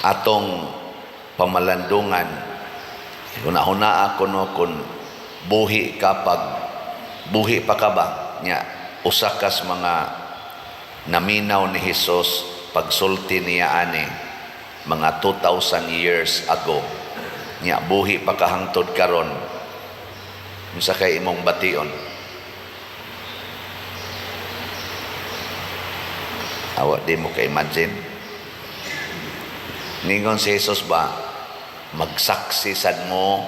Atong pamalandungan, huna-huna ako, no, kung buhi ka, pag buhi pa ka ba nya, usa kas mga naminaw ni Hesus pagsulti niya ani mga 2,000 years ago, nya buhi pa ka hangtod karon, unsa kay imong bation? Awa, di mo ka imagine. Ningon si Jesus ba, "Magsaksi sad mo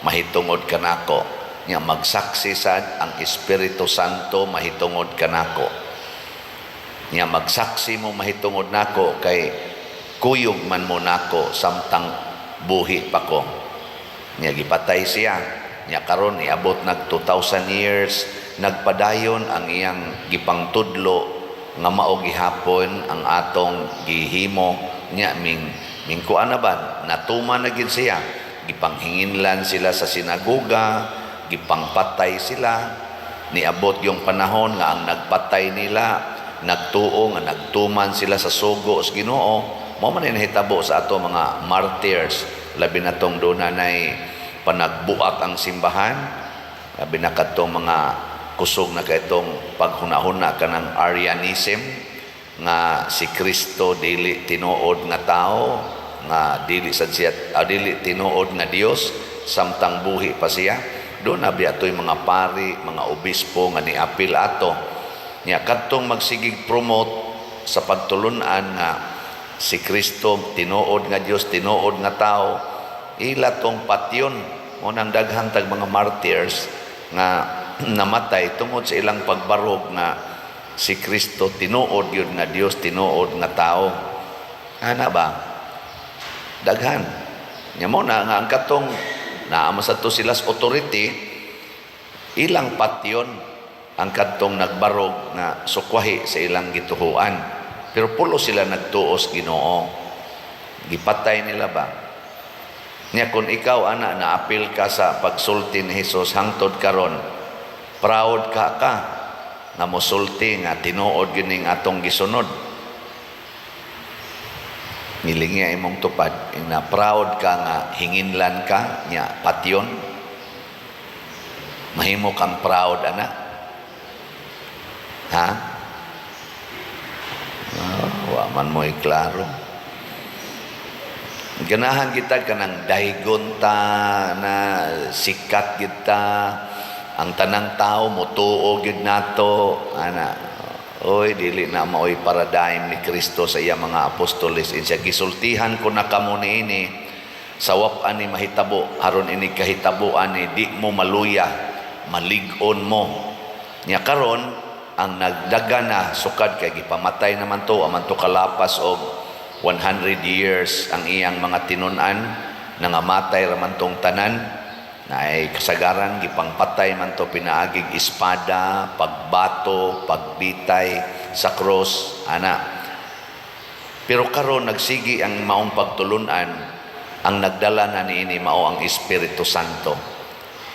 mahitungod kanako." Nya magsaksi sad ang Espiritu Santo mahitungod kanako. Nya magsaksi mo mahitungod nako kay kuyog man mo nako samtang buhi pa ko. Nya gipatay siya. Nya karon niabot nag 2000 years, nagpadayon ang iyang gipangtudlo nga mao gihapon ang atong gihimo. Nya ming mingkuan na ba, natuman na gid siya. Gipanghinginlan sila sa sinagoga, gipangpatay sila. Niabot yung panahon nga ang nagpatay nila nagtuo nga nagtuman sila sa sugo sa Ginoo. Mao man nahitabo sa ato mga martyrs, labi na tong dunay panagbuak ang simbahan, labi na kadtong mga kusog na kaitong paghunahuna kanang Arianism, nga si Kristo dili tinuod nga tao, nga dili sad siya, dili tinuod nga Dios samtang buhi pa siya. Doon na biya to'y mga pari, mga obispo nga niapil ato. Nya kadtong magsigig promote sa pagtulunan nga si Kristo tinuod nga Dios, tinuod nga tao, ila tong patyon. Mo nang daghan tag mga martyrs nga namatay tungod sa ilang pagbarog nga si Kristo tinuod yun nga Dios, tinuod nga tao. Ana ba? Daghan. Nya mo na nga ang katong naa man sa to sila sa authority, ilang patyon ang kadtong nagbarog nga sukwahi sa ilang gituhuan. Pero pulo sila nagtuos Ginoo. Gipatay nila ba? Nya kung ikaw ana naapil ka sa pagsulti ni Hesus hangtod karon, proud ka ka nga mosulti nga tinuod gining atong gisunod. Ngilingi imong tupad, na proud ka nga hinginlan ka nya patyon. Mahimo kang proud ana. Ha? Oh, wa man mo'y klaro. Ganahan kita kanang daygon ta na sikat kita, ang tanang tao motuo gyud nato ana. Oy, dili na maoy paradigm ni Kristo sa iya mga apostoles. Insa, "Gisultihan ko na kamo niini sa wa pa ani mahitabo, aron ini kahitabo ani di mo maluya, malig-on mo." Nya karon ang nagdaga na sukad kay gipamatay naman to, aman to kalapas og 100 years ang iyang mga tinun-an, nangamatay raman tong tanan na ay kasagaran gipangpatay man to pinaagig espada, pagbato, pagbitay sa cross ana. Pero karon nagsigi ang maong pagtulunan. Ang nagdala na niini mao ang Espiritu Santo.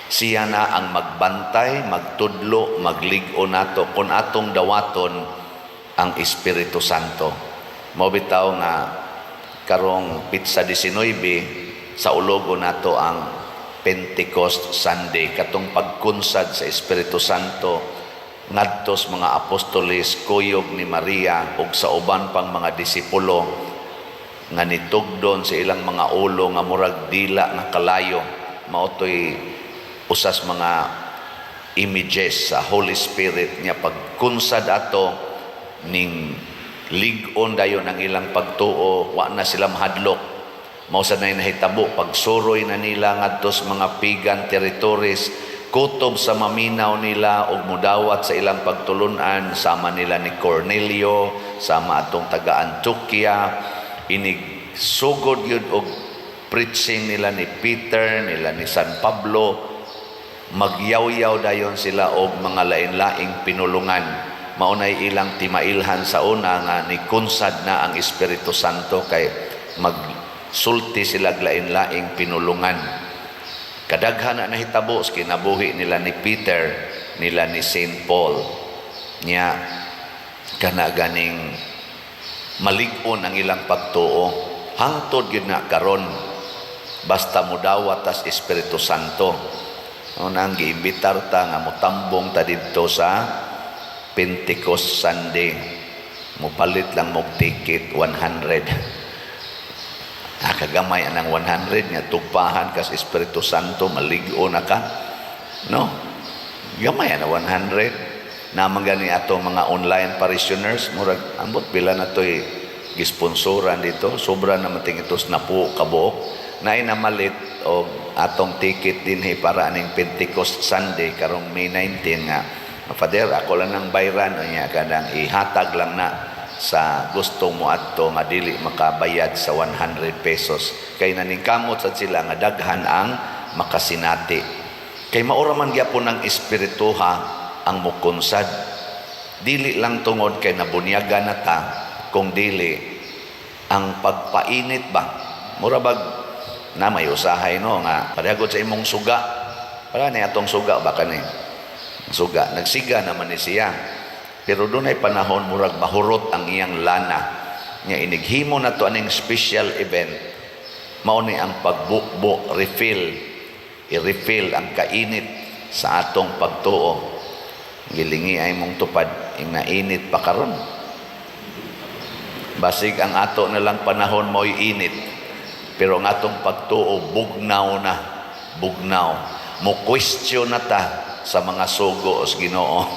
Siya na ang magbantay, magtudlo, maglig-o nato kung atong dawaton ang Espiritu Santo. Mao bitaw nga karong petsa 19 sa ulogo nato ang Pentecost Sunday, katong pagkunsad sa Espiritu Santo ngadto sa mga apostoles kuyog ni Maria ug sa uban pang mga disipulo nga nitugdon sa ilang mga ulo nga murag dila nga kalayo. Mao to'y usas mga images sa Holy Spirit nga pagkunsad ato ning lig-on dayon ang ilang pagtuo, wa na sila mahadlok. Mao sad nay nahitabo pagsuroy na nila ngadto sa mga pagan territories, kutob sa maminaw nila og mudawat sa ilang pagtulunan, sama nila ni Cornelio, sama atong taga Antioquia. Inig sugod yun og preaching nila ni Peter, nila ni San Pablo, magyawyaw dayon sila og mga lain-laing pinulungan. Mao nay ilang timailhan sa una nga ni kunsad na ang Espiritu Santo kay magsulti sila lain-laing pinulungan. Kadaghan na nahitabo sa kinabuhi nila ni Peter, nila ni Saint Paul. Nya kana ganing malig-on ang ilang pagtuo. Hangtod gyud na karon, basta mudawat tas Espiritu Santo. No, nang giimbitar ta nga motambong ta didto sa Pentecost Sunday. Mupalit lang mog ticket, 100. Nakagamay anang 100 nga tugpahan kas Espiritu Santo, malig-o na ka. No? Gamay ana 100. Naman gani ato mga online parishioners, murag ambot pila na to'y gisponsoran dito. Sobra naman ting ito napo kabuok. Naay namalit og atong ticket dinhi para aning Pentecost Sunday karong May 19 nga, "Father, ako lang nang bayran." Unya kanang ihatag lang na sa gusto mo adto nga dili makabayad sa 100 pesos kay naningkamot sad sila nga daghan ang makasinati, kay maura man gyapon ang espirituha ang mukunsad, dili lang tungod kay nabunyagan na ta, kung dili ang pagpainit ba. Mura bag na may usahay, no, nga parehagod sa imong suga, para ni atong suga ba, kani suga nagsiga naman ni siya, pero dunay panahon murag mahurot ang iyang lana nga inighimo na to aning special event. Mao ni ang pagbukbo, refill, i-refill ang kainit sa atong pagtuo. Gilingi ay mong tupad ing nainit pa karon. Basig ang ato na lang panahon mo'y init, pero ang atong pagtuo bugnaw na, bugnaw. Mo question na ta sa mga sugo sa Ginoo.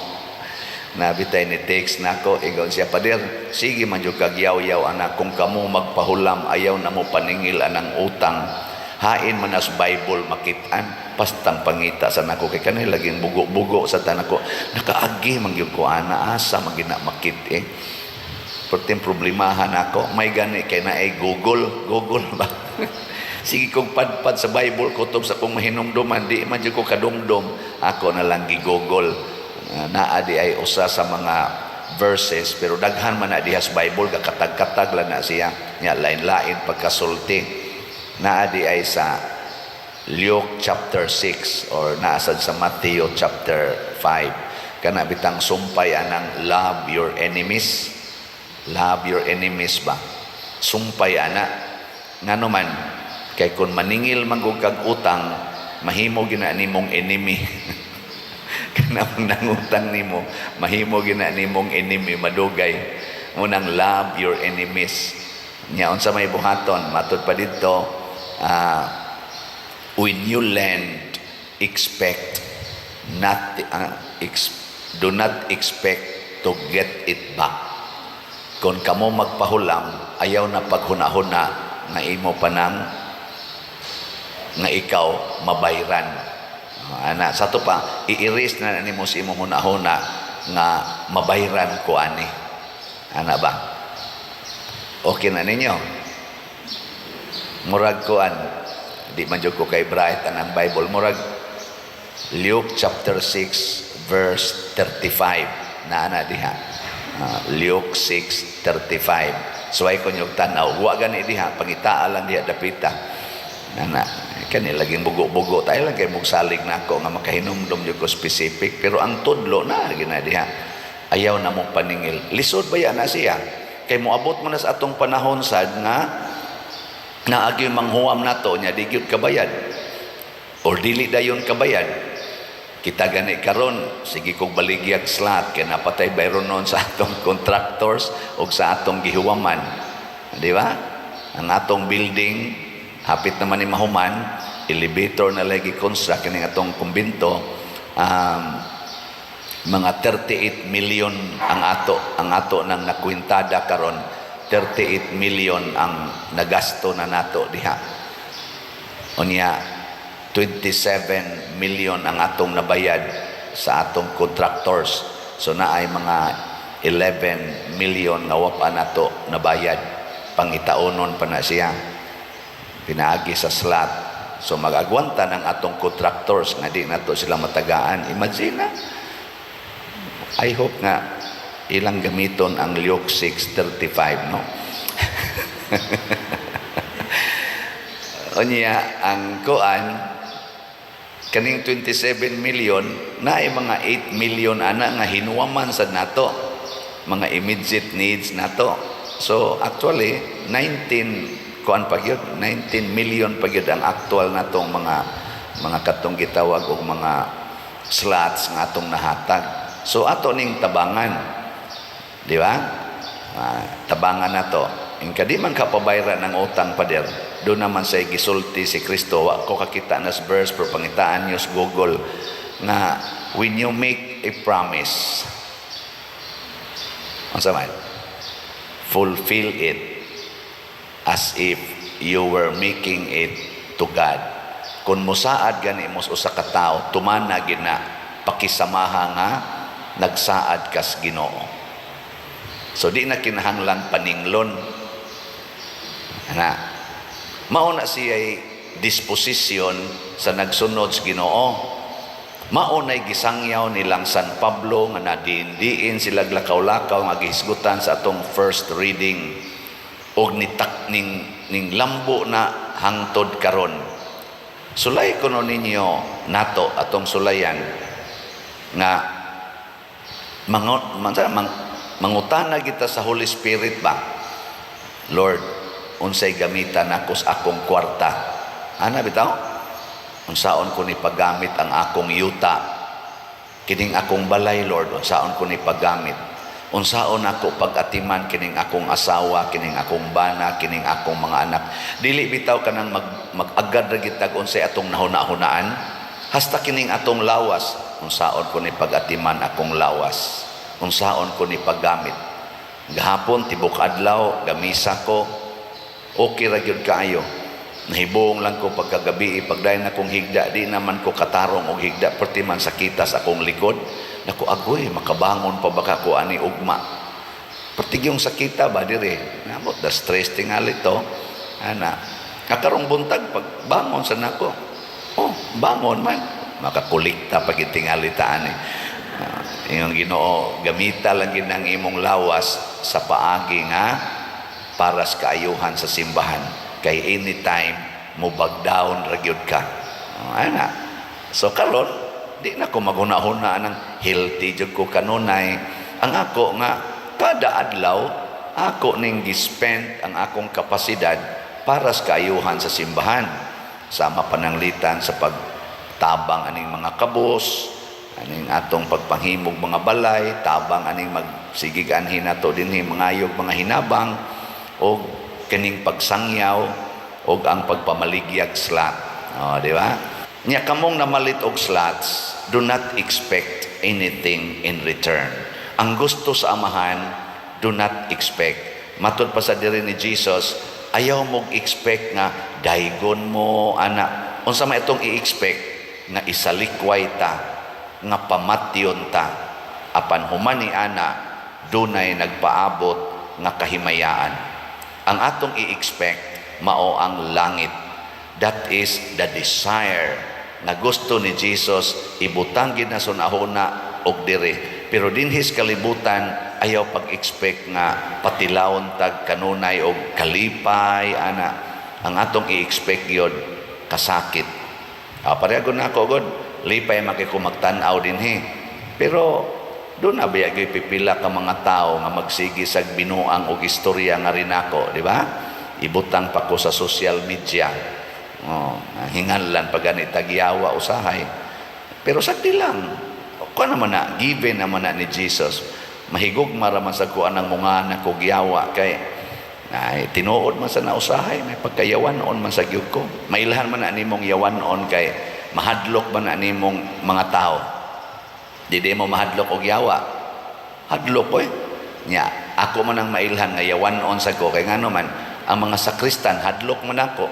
Nabitay ni text nako, ingon siya, "Pader, sige man jud kag yaw-yaw anak, kung kamo magpahulam, ayaw na mo paningil anang utang. Hain man as Bible makitaan." Pastang pangita sa nako kay kanil laging bugo-bugo sa tanako. Nakaagi man gyud ko ana, asa man gina makit eh. Perting problemahan ako, may gani kay naay Google, Google ba? Sige kong padpad sa Bible kutob sa kong mahinumduman, di man jud ko kadumdum. Ako na lang gi-Google. Naa di ay usa sa mga verses, pero daghan man na diha sa Bible, kakatag-katag lang na siya nya, lain-lain pagkasulti. Naa di ay sa Luke chapter 6 or naasad sa Matthew chapter 5, kana bitang sumpay anang "Love your enemies." "Love your enemies" ba, sumpay ana. Ngano man? Kay kung maningil man gud kag utang, mahimo gina nimong enemy. Kanang nangutang nimo, mahimo gina nimong enemy madugay. Unang "Love your enemies." Nya unsa may buhaton? Matud pa didto, when you lend, expect not do not expect to get it back. Kung kamo magpahulam, ayaw na paghuna-huna nga imo pa nang nga ikaw mabayran. Ana sa to pa, i-erase na nimo sa imong hunahuna nga mabayran ko ani. Ana ba? Okay na ninyo? Murag kuan, di man jud ko kay bright anang Bible, murag Luke chapter 6 verse 35 na ana diha. Luke 6:35. So ay kunyog tanaw, wa gani diha, pangitaa lang diha dapita. Ana, kani laging bugo-bugo tayo lang kay mugsalig nako nga makahinumdom jud ko specific, pero ang tudlo na gina diha. Ayaw na mo paningil. Lisod ba yan na siya? Kay moabot mo na sa atong panahon sad nga naagi manghuwam nato nya di gyud kabayad or dili dayon kabayad. Kita gani karon, sige kog baligyag slot kay napatay bayron noon sa atong contractors og sa atong gihuwaman, di ba? Ang atong building hapit naman ni mahuman, elevator na lagi construct kining atong kumbinto. Mga 38 million ang ato nang nakwintada karon, 38 million ang nagasto na nato diha. Unya 27 million ang atong nabayad sa atong contractors, so naay mga 11 million nga wa pa nato nabayad, pangitaonon pa na siya pinaagi sa slot. So mag-agwanta ng atong contractors nga di nato sila matagaan. Imagine na. I hope nga ilang gamiton ang Luke 6:35, no? Unya ang kuan, kaning 27 million na ay mga 8 million ana nga hinuwaman sad nato, mga immediate needs nato. So actually 19.8 kuan pa gyud, 19 million pa gyud ang actual natong mga katong gitawag og mga slots nga atong nahatag. So ato ning tabangan, di ba? Ah, tabangan nato. Inka di man kapabayra ng utang, pader, doon naman sa gisulti si Kristo, wa ko kakita na sa verse, pero pangitaan niyo sa Google nga when you make a promise, unsa man, fulfill it as if you were making it to God. Kung musaad gani mo sa usa ka tawo, tumana gid na pakisamaha nga nagsaad kas Ginoo. So di na kinahanglan paninglon na. Mao na siya disposisyon sa nagsunod sa Ginoo. Mao na'y gisangyaw nilang San Pablo nga nadiin-diin sila lakaw-lakaw nga gihisgutan sa atong first reading og nitak ning lambo na hangtod karon. Sulay kuno ninyo nato atong sulayan nga mangutana kita sa Holy Spirit ba? "Lord, unsay gamitan nako sa akong kwarta?" Ana bitaw? "Unsaon ko ni paggamit ang akong yuta? Kining akong balay, Lord, unsaon ko ni paggamit? Unsaon ako pag-atiman kining akong asawa, kining akong bana, kining akong mga anak?" Dili bitaw kanang mag-agad ra gitag unsay atong nahuna-hunaan. Hasta kining atong lawas, "Unsaon ko ni pag-atiman akong lawas? Unsaon ko ni paggamit?" Gahapon tibok adlaw gamisa ko, okay ra gyud kaayo. Nahibong lang ko pagkagabi, pagdayon akong higda, di naman ko katarong og higda, perti man sakita sa akong likod. Naku, agoy, makabangon pa baka ko ani ugma? Perti yung sakita ba dire? Namot the stress tingali to. Ana, kakarong buntag pag bangon sa nako. Oh, bangon man. Makakulikta pag tingali ta ani. Yung Ginoo, gamita lang gid ang imong lawas sa paagi nga para sa kaayuhan sa simbahan, kay anytime mo bag down ra gyud ka. Oh, ana. So karon di na ko maghuna-huna ng healthy jud ko kanunay. Ang ako nga kada adlaw ako ning gispend ang akong kapasidad para sa kaayuhan sa simbahan, sama pananglitan sa pagtabang aning mga kabus, aning atong pagpanghimog mga balay, tabang aning magsigig anhin nato dinhi mangayog mga hinabang, og kining pagsangyaw og ang pagpamaligyag slot. Oh, di ba? Nya kamong namalit og slots, do not expect anything in return. Ang gusto sa Amahan, do not expect. Matud pa sa diri ni Jesus, ayaw mo expect nga daygon mo ana. Unsa man itong i-expect nga isalikway ta, nga pamatyon ta. Apan human ni ana, dunay nagpaabot nga kahimayaan. Ang atong i-expect mao ang langit. That is the desire nga gusto ni Jesus ibutang gid na sunahuna og diri. Pero dinhis kalibutan, ayaw pag-expect nga patilawon tag kanunay og kalipay ana. Ang atong i-expect yod kasakit. Ah, pareha na ako god. Lipay man kay ko magtan-aw dinhi. Pero doon na biya gyud pipila ka mga tao nga magsige sag binuang og istorya nga rin ako, di ba? Ibutang pa ko sa social media. Oh, hinganlan pa gani tagyawa usahay. Pero sagdi lang. Kuan naman na, given naman na ni Jesus. Mahigugma ra man sa kuan ang mga nakugyawa kay ay tinuod man sa nausahay, may pagkayawan-on man sa gyud ko. Mailhan man na nimong yawan-on kay mahadlok man na nimong mga tao. Di di mo mahadlok og yawa. Hadlok ko eh. Nya, ako man ang mailhan nga yawan-on sa ko kay ngano man ang mga sakristan hadlok man ako.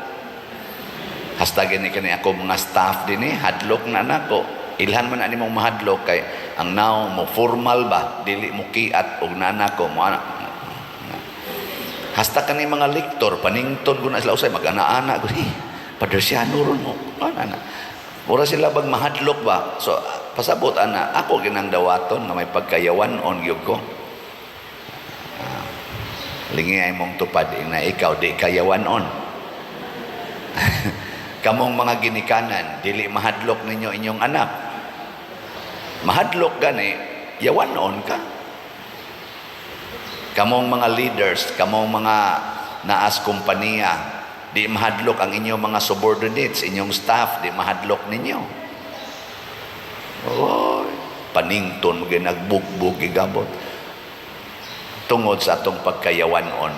Hasta gani kani ako mga staff dinhi, hadlok na nako. Ilhan man na nimong mahadlok kay ang now mo formal ba, dili mo kiat og nana ko mo ana. Hasta kani mga lektor panington ko na sila usay mag-ana-ana ko, "Eh, Padersiano ron mo." Ana na. Mura sila bag mahadlok ba? So pasabot ana, ako ginang dawaton nga may pagkayawan on gyud ko. Ah, lingi ay mong tupad na ikaw di kayawan on. Kamong mga ginikanan, dili mahadlok ninyo inyong anak. Mahadlok gani, yawan on ka. Kamong mga leaders, kamong mga naas kompanya, Di mahadlok ang inyong mga subordinates, inyong staff, di mahadlok ninyo. Oy, panington mo, nagbugbog gigabot tungod sa atong pagkayawanon.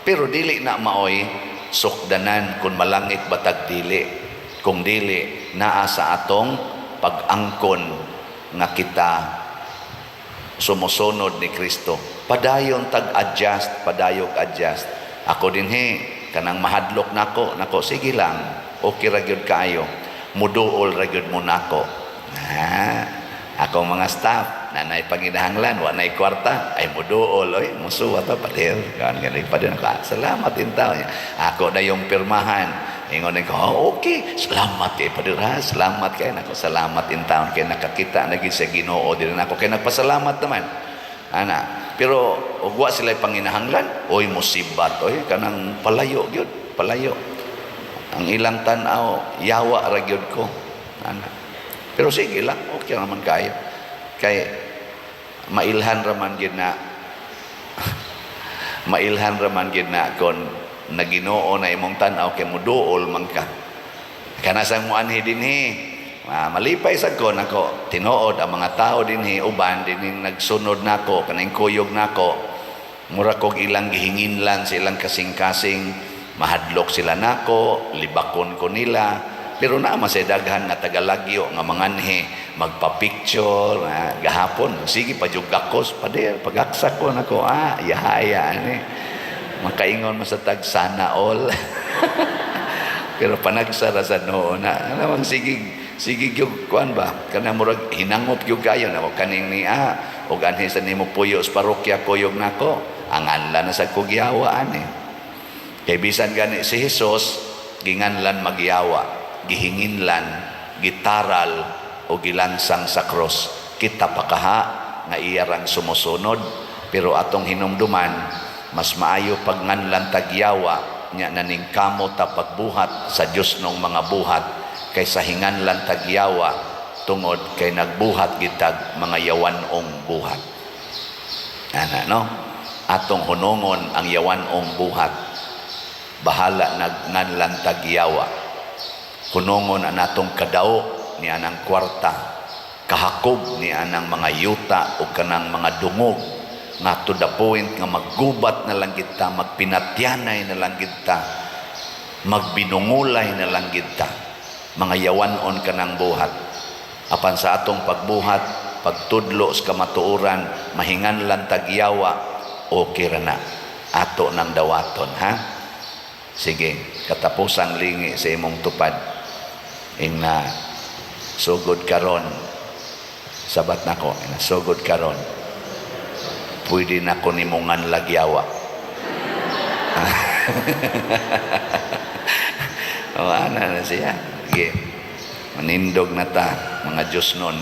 Pero dili na maoy sukdanan kung malangit batag dili. Kung dili naa sa atong pag-angkon nga kita sumusunod ni Kristo. Padayon tag-adjust, padayog adjust. Ako dinhi, kanang mahadlok nako, nako sige lang. Okay ra gyud kaayo. Muduol ra gyud mo nako. Ha, akong mga staff, nanay panginahanglan, wa nay kwarta, ay muduol, oy, musuwa ta pader. Kan gani pader ako. Ah, salamat intaw. Ako na yung pirmahan. Ingon ko, "Oh, okay, salamat kay pader ha, salamat kay nako, salamat intaw kay nakakita na gyud sa Ginoo diri nako kay nagpasalamat naman." Ana, pero ug wa sila panginahanglan, oy musibat, oy kanang palayo gyud, palayo. Ang ilang tan-aw, yawa ra gyud ko. Ana. Pero sige lang, okay naman kayo. Kay mailhan raman gyud na, mailhan raman gyud na kon naginoo na imong tan-aw kay muduol man ka. Kana sang muanhi dinhi, ah, malipay sad ko nako tinuod ang mga tao dinhi, uban dinhi nagsunod nako, kaning kuyog nako, mura kog ilang gihinginlan sa ilang kasing-kasing. Mahadlok sila nako, libakon ko nila, pero naa man say daghan nga tagalagyo nga manganhi magpa-picture. Ah, gahapon sige pa jud gakos, "Pader, pagaksa ko." Nako, ah, yahaya ani, makaingon mo sa tag sana all. Pero panagsara sa noo na ano bang sige sige gyud kuan ba, kana murag hinangop gyud kayo na kaning ni ah og anhi sa nimo puyo sa parokya, kuyog nako, ang anlan na sa kugyawa ani. Kay bisan gani si Jesus ginganlan magyawa, gihinginlan, gitaral o gilansang sa cross, kita pa kaha nga iya rang sumusunod? Pero atong hinumduman, mas maayo pagnganlan tagyawa nya naningkamot ta pagbuhat sa Dios nung mga buhat kaysa hinganlan tagyawa tungod kay nagbuhat gitag mga yawanong buhat. Ana, no, atong hunungon ang yawanong buhat, bahala nagnganlan tagyawa. Hunungon ang atong kadao ni anang kwarta, kahakob ni anang mga yuta o kanang mga dungog, nga to the point nga maggubat na lang kita, magpinatyanay na lang kita, magbinungulay na lang kita, mga yawanon kanang buhat. Apan sa atong pagbuhat, pagtudlo sa kamatuoran, mahinganlan tagyawa, okay ra na, ato nang dawaton, ha. Sige, katapusang lingi sa imong tupad, ingna, "Sugod karon," sabat nako, ingna, "Sugod karon, pwede na ko nimo nganlag yawa." O, ana na siya. Sige. Manindog na ta, mga Diyos nun.